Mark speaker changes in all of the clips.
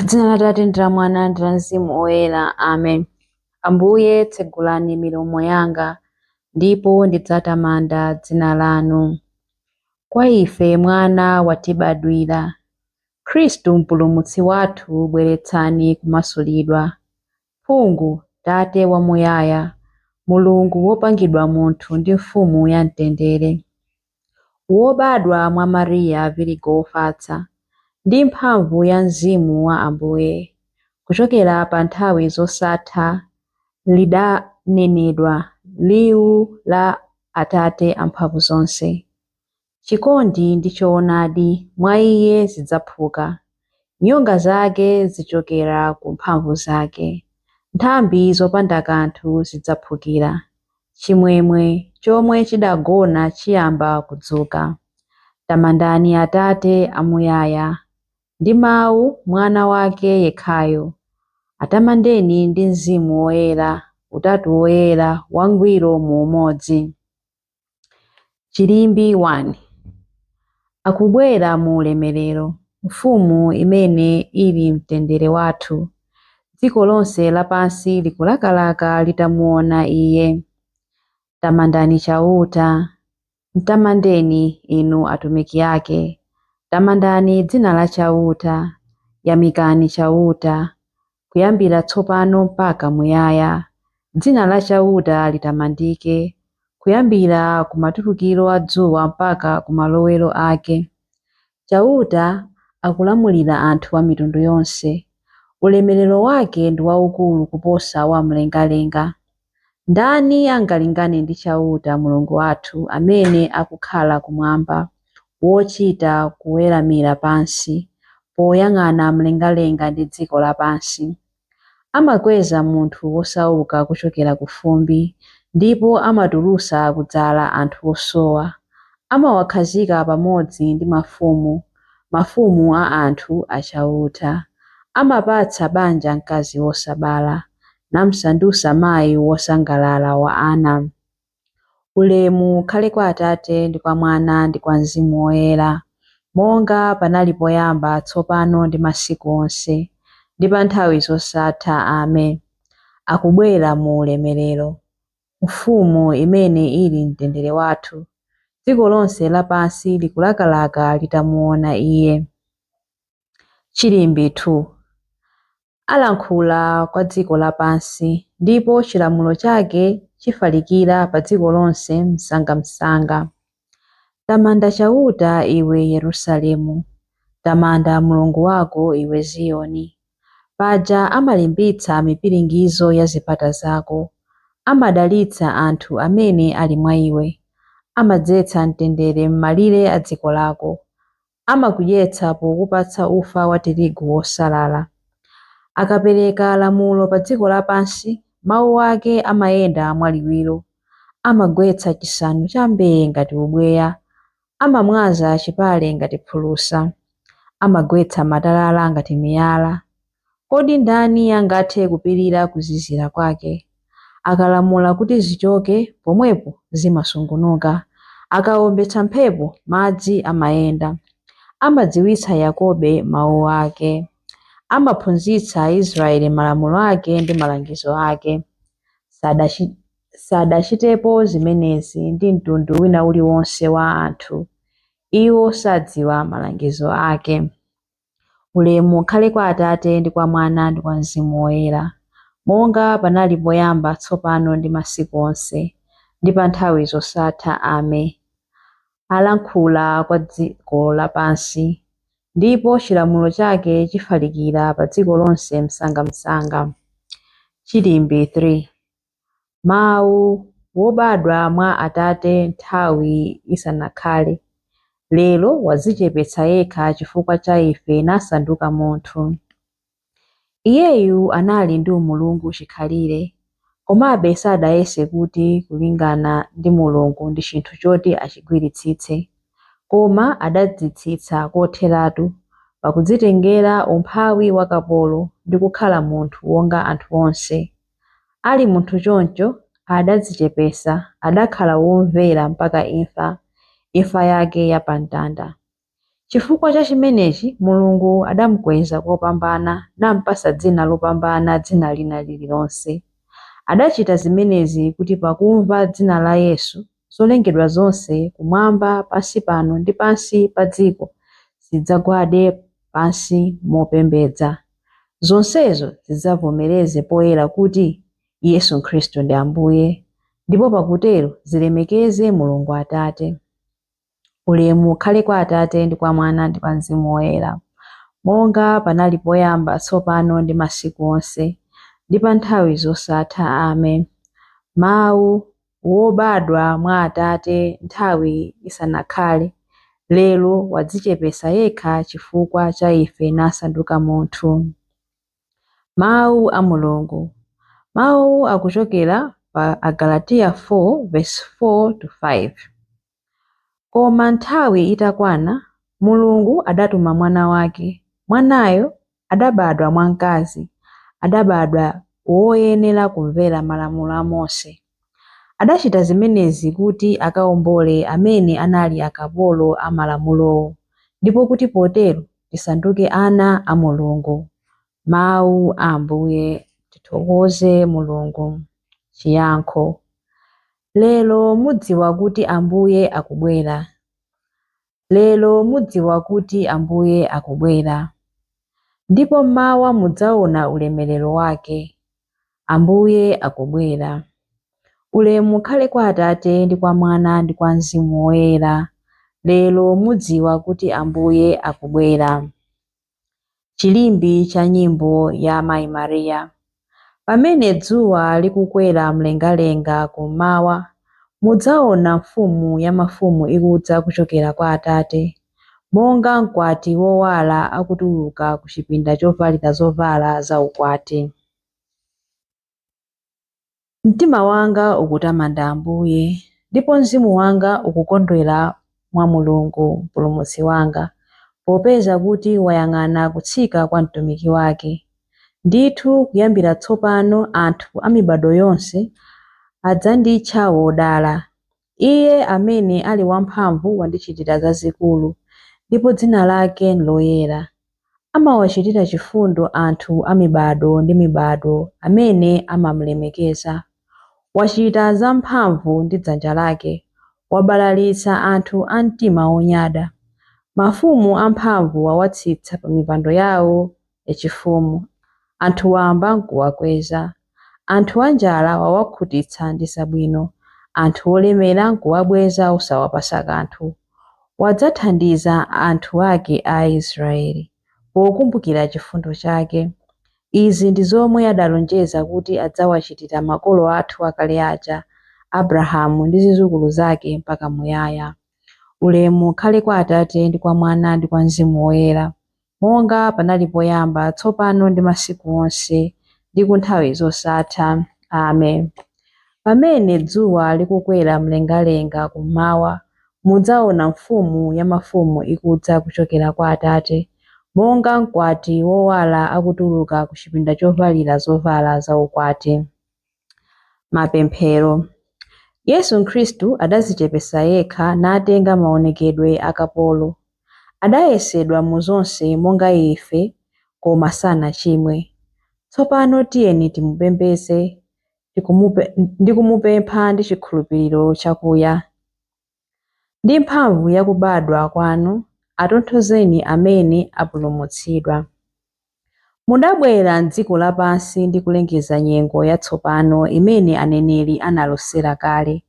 Speaker 1: Dzina la Atate ndi la Mwana ndi la Mzimu Woyera. Amen. Ambuye, tsegulani milomo yanga, ndipo ndidzatamanda dzina lanu. Kwa ife mwana watibadwira, Khristu Mpulumutsi wathu, bweretsani kumasulidwa. Phungu, Tate wamuyaya, Mulungu wopangidwa munthu ndi Mfumu ya mtendere. Wobadwa mwa Mariya Virigo wofatsa, ndi mphamvu ya Mzimu wa Ambuye, kuchokera pa nthawi zosatha lidanenedwa liwu la Atate amphamvuzonse. Chikondi ndi choonadi mwa Iye zidzaphuka, nyonga zake zichokera ku mphamvu zake, nthambi zopanda kanthu zidzaphukira, chimwemwe chomwe chidagona chiyamba kudzuka. Tamandani Atate amuyaya, ndi Mawu Mwana wake yekhayo. Atamandeni ndi Mzimu Woyera, Utatu Woyera, wangwiro mu umodzi. Chilimbi 1. Akubwera mu ulemerero, Mfumu imene ili mtendere wathu. Dziko lonse lapansi likulakalaka litamuona Iye. Tamandani Chauta. Mtamandeni inu atumiki ake. Tamandani dzina la Chauta. Yamikani Chauta. Kuyambira tsopano mpaka muyaya. Dzina la Chauta litamandike, kuyambira kumatulukiro a dzuwa mpaka kumalowero ake. Chauta akulamulira anthu a mitundu yonse. Ulemerero wake ndi waukulu kuposa wa mlengalenga. Ndani angalingane ndi Chauta Mulungu wathu amene akukhala kumwamba, wochita kuweramira pansi, poyang'ana mlengalenga ndi dziko lapansi? Amakweza munthu wosauka kuchokera ku fumbi, ndipo amatulutsa kudzala anthu osowa. Amawakhazika pamodzi ndi mafumu, mafumu a anthu a Chauta. Amapatsa banja mkazi wosabala, namsandutsa mayi wosangalala wa ana. Ulemu ukhale kwa Atate ndi kwa Mwana ndi kwa Mzimu Woyera, monga panali poyamba, tsopano ndi masiku onse, ndi pa nthawi zosatha. Amen. Akubwera mu ulemerero, Mfumu imene ili mtendere wathu. Dziko lonse lapansi likulakalaka litamuona Iye. Chilimbi 2. Alankhula kwa dziko lapansi, ndipo chilamulo chake chifalikira pa dziko lonse msangamsanga. Tamanda Chauta iwe Yerusalemu, tamanda Mulungu wako iwe Ziyoni. Paja amalimbitsa mipiringidzo ya zipata zako, amadalitsa anthu amene ali mwa iwe, amadzetsa mtendere m'malire a dziko lako, amakudyetsa pokupatsa ufa wa tirigu wosalala. Akapereka lamulo pa dziko lapansi, mawu ake amayenda mwaliwiro. Amagwetsa chisanu cha mbee ngati ubweya, amamwaza chipale ngati phulusa, amagwetsa matalala ngati miyala. Kodi ndani angathe kupirira kuzizira kwake? Akalamula kuti zichoke, pomwepo zimasungunuka. Akawombetsa mphepo, madzi amayenda. Amadziwitsa Yakobe mawu ake. Amaphunzitsa Israeli malamulo ake ndi malangizo ake. Sadachitepo zimenezi ndi mtundu wina uliwonse wa anthu. Iwo sadziwa malangizo ake. Ulemu ukhale kwa Atate ndi kwa Mwana ndi kwa Mzimu Woyera, monga panali poyamba, tsopano ndi masiku onse, ndi pa nthawi zosatha. Amen. Alankhula kwa dziko lapansi, ndipo chilamulo chake chifalikira pa dziko lonse msangamsanga. Chilimbi 3. Mawu wobadwa mwa Atate nthawi isanakhale, lero wadzichepetsa yekha chifukwa cha ife nasanduka munthu. Iyeyu anali ndi umulungu chikhalire, komabe sadayese kuti kulingana ndi Mulungu ndi chinthu choti achigwiritsitse, koma adadzitsitsa kotheratu pakudzitengera umphawi wa kapolo ndi kukhala munthu wonga anthu onse. Ali munthu choncho adadzichepetsa, adakhala womvera mpaka imfa, imfa yake ya pamtanda. Chifukwa cha chimenechi Mulungu adamukweza kopambana namupatsa dzina lopambana dzina lina lililonse. Adachita zimenezi kuti pakumva dzina la Yesu, zolengedwa zonse kumwamba, pansi pano ndi pansi pa dziko zidzagwade pansi mopembedza. Zonsezo zidzavomereze poyera kuti Yesu Khristu ndi Ambuye, ndipo pakutero zilemekeze Mulungu Atate. Ulemu ukhale kwa Atate ndi kwa Mwana ndi kwa Mzimu Woyera, monga panali poyamba, tsopano ndi masiku onse, ndi pa nthawi zosatha. Amen. Mawu wobadwa mwa Atate nthawi isanakhale, lero wadzichepetsa yekha chifukwa cha ife nasanduka munthu. Mawu a Mulungu. Mawu akuchokera pa Agalatiya 4:4-5. Koma nthawi itakwana, Mulungu adatuma Mwana wake. Mwanayo adabadwa mwa mkazi, adabadwa woyenera kumvera malamulo a Mose. Adachita zimenezi kuti akawombole amene anali akapolo a malamulowo, ndipo kuti potero tisanduke ana a Mulungu. Mawu a Ambuye. Tithokoze Mulungu. Chiyankho. Lero mudziwa kuti Ambuye akubwera. Lero mudziwa kuti Ambuye akubwera. Ndipo mmawa mudzaona ulemerero wake. Ambuye akubwera. Ulemu ukhale kwa Atate ndi kwa Mwana ndi kwa Mzimu Woyera. Lero mudziwa kuti Ambuye akubwera. Chilimbi cha nyimbo ya Mayi Mariya. Pamene dzuwa likukwera mlengalenga kummawa, mudzaona Mfumu ya mafumu ikudza kuchokera kwa Atate, monga mkwati wowala akutuluka ku chipinda chovalira zovala za ukwati. Mtima wanga ukutamanda Ambuye, ndipo mzimu wanga ukukondwera mwa Mulungu Mpulumutsi wanga, popeza kuti wayang'ana kutsika kwa mtumiki wake. Ndithu kuyambira tsopano anthu a mibado yonse adzanditcha wodala. Iye amene ali wamphamvu wandichitira zazikulu, ndipo dzina lake n'loyera. Amawachitira chifundo anthu a mibado ndi mibado amene amamulemekeza. Wachita zamphamvu ndi dzanja lake, wabalalitsa anthu a mtima wonyada. Mafumu amphamvu wawatsitsa pa mipando yawo yachifumu, anthu wamba n'kuwakweza. Anthu anjala wawakhutitsa ndi zabwino, anthu olemera n'kuwabweza osawapatsa kanthu. Wadzathandiza anthu ake a Israeli, pokumbukira chifundo chake. Izi ndi zomwe adalonjeza kuti adzawachitira makolo athu akale aja, Abrahamu ndi zidzukulu zake mpaka muyaya. Ulemu ukhale kwa Atate ndi kwa Mwana ndi kwa Mzimu Woyera, monga panali poyamba, tsopano ndi masiku onse, ndi ku nthawi zosatha. Amen. Pamene dzuwa likukwera mlengalenga kummawa, mudzaona Mfumu ya mafumu ikudza kuchokera kwa Atate, monga mkwati wowala akutuluka ku chipinda chovalira zovala za ukwati. Mapemphero. Yesu Khristu adadzichepetsa yekha natenga maonekedwe a kapolo. Adayesedwa mu zonse monga ife koma sanachimwe. Tsopano tiyeni timupembedze ndi kumupempha ndi chikhulupiriro chakuya. Ndi mphamvu ya kubadwa kwanu, atonthozeni amene apulumutsidwa. Mudabwera m'dziko lapansi ndi kulengeza nyengo yatsopano imene aneneri analosera kale.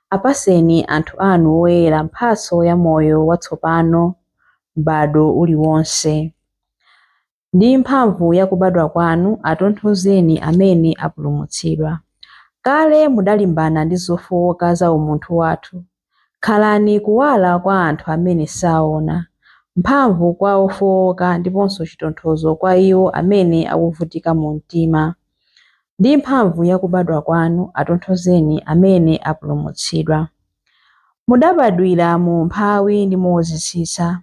Speaker 1: Apatseni anthu anu oyera mphatso ya moyo watsopano m'bado uliwonse. Ndi mphamvu ya kubadwa kwanu, atonthozeni amene apulumutsidwa. Kale mudalimbana ndi zofowoka za umunthu wathu. Khalani kuwala kwa anthu amene saona, mphamvu kwa ofowoka ndiponso chitonthozo kwa iwo amene akuvutika mu mtima. Ndi mphamvu ya kubadwa kwanu, atonthozeni amene apulumutsidwa. Mudabadwira mu umphawi ndi modzitsitsa.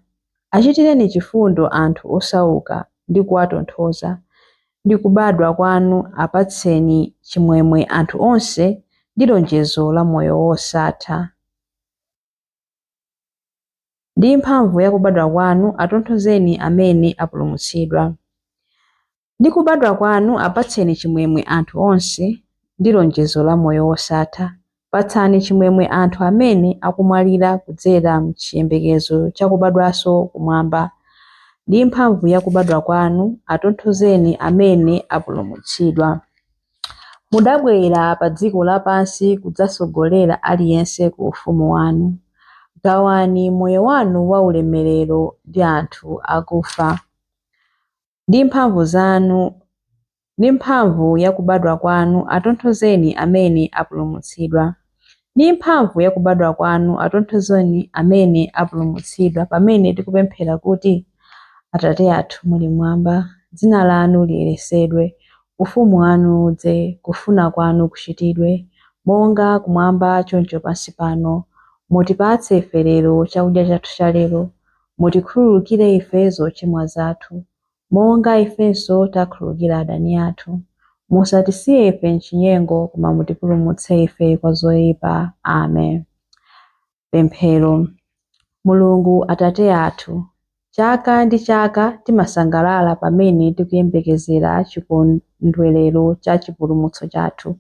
Speaker 1: Achitireni chifundo anthu osauka ndi kuwatonthoza. Ndi kubadwa kwanu apatseni chimwemwe anthu onse ndi lonjezo la moyo wosatha. Ndi mphamvu ya kubadwa kwanu atonthozeni amene apulumutsidwa. Ndi kubadwa kwanu apatseni chimwemwe anthu onse ndi lonjezo la moyo wosatha. Patsani chimwemwe anthu amene akumwalira kudzera m'chiyembekezo cha kubadwanso kumwamba. Ndi mphamvu ya kubadwa kwanu atonthozeni amene apulumutsidwa. Mudabwera pa dziko lapansi kudzatsogolera aliyense ku ufumu wanu. Gawani moyo wanu wa ulemerero ndi anthu akufa. Ndi mphamvu zanu ndi mphamvu ya kubadwa kwanu atonthozeni amene apulumutsidwa. Ndi mphamvu ya kubadwa kwanu atonthozeni amene apulumutsidwa, pamene tikupemphera kuti, Atate athu muli mmwamba, dzina lanu liyeretsedwe, ufumu wanu udze, kufuna kwanu kuchitidwe, monga kumwamba choncho pansi pano. Mutipatse ife lero chakudya chathu cha lero, mutikhululukire ife zochimwa zathu, monga ifenso takhululukira adani athu. Musatisiye ife m'chinyengo, koma mutipulumutse ife kwa zoyipa. Amen. Pemphero. Mulungu Atate athu, chaka ndi chaka timasangalala pamene tikuyembekezera chikondwerero cha chipulumutso chathu.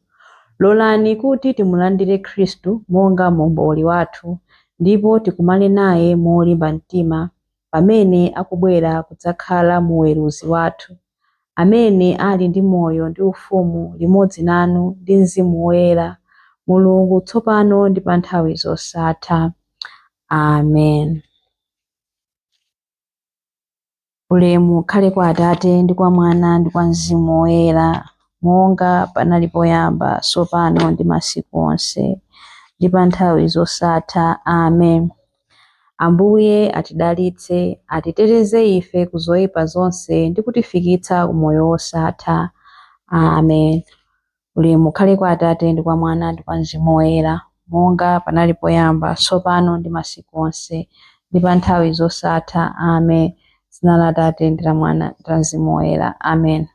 Speaker 1: Lolani kuti timulandire Khristu monga momboli wathu, ndipo tikumane naye molimba mtima pamene akubwera kudzakhala muweruzi wathu, amene ali ndi moyo ndi ufumu limodzi nanu ndi Mzimu Woyera, Mulungu tsopano ndi pa nthawi zosatha. Amen. Ulemu ukhale kwa Atate ndi kwa Mwana ndi kwa Mzimu Woyera, monga panali poyamba, tsopano ndi masiku onse, ndi pa nthawi zosatha. Amen. Ambuye atidalitse, atiteteze ife ku zoyipa zonse ndi kutifikitsa ku moyo wosatha. Amen. Ulemu ukhale kwa Atate ndi kwa Mwana ndi kwa Mzimu Woyera, monga panali poyamba, tsopano ndi masiku onse, ndi pa nthawi zosatha. Amen. Dzina la Atate ndi la Mwana ndi la Mzimu Woyera. Amen.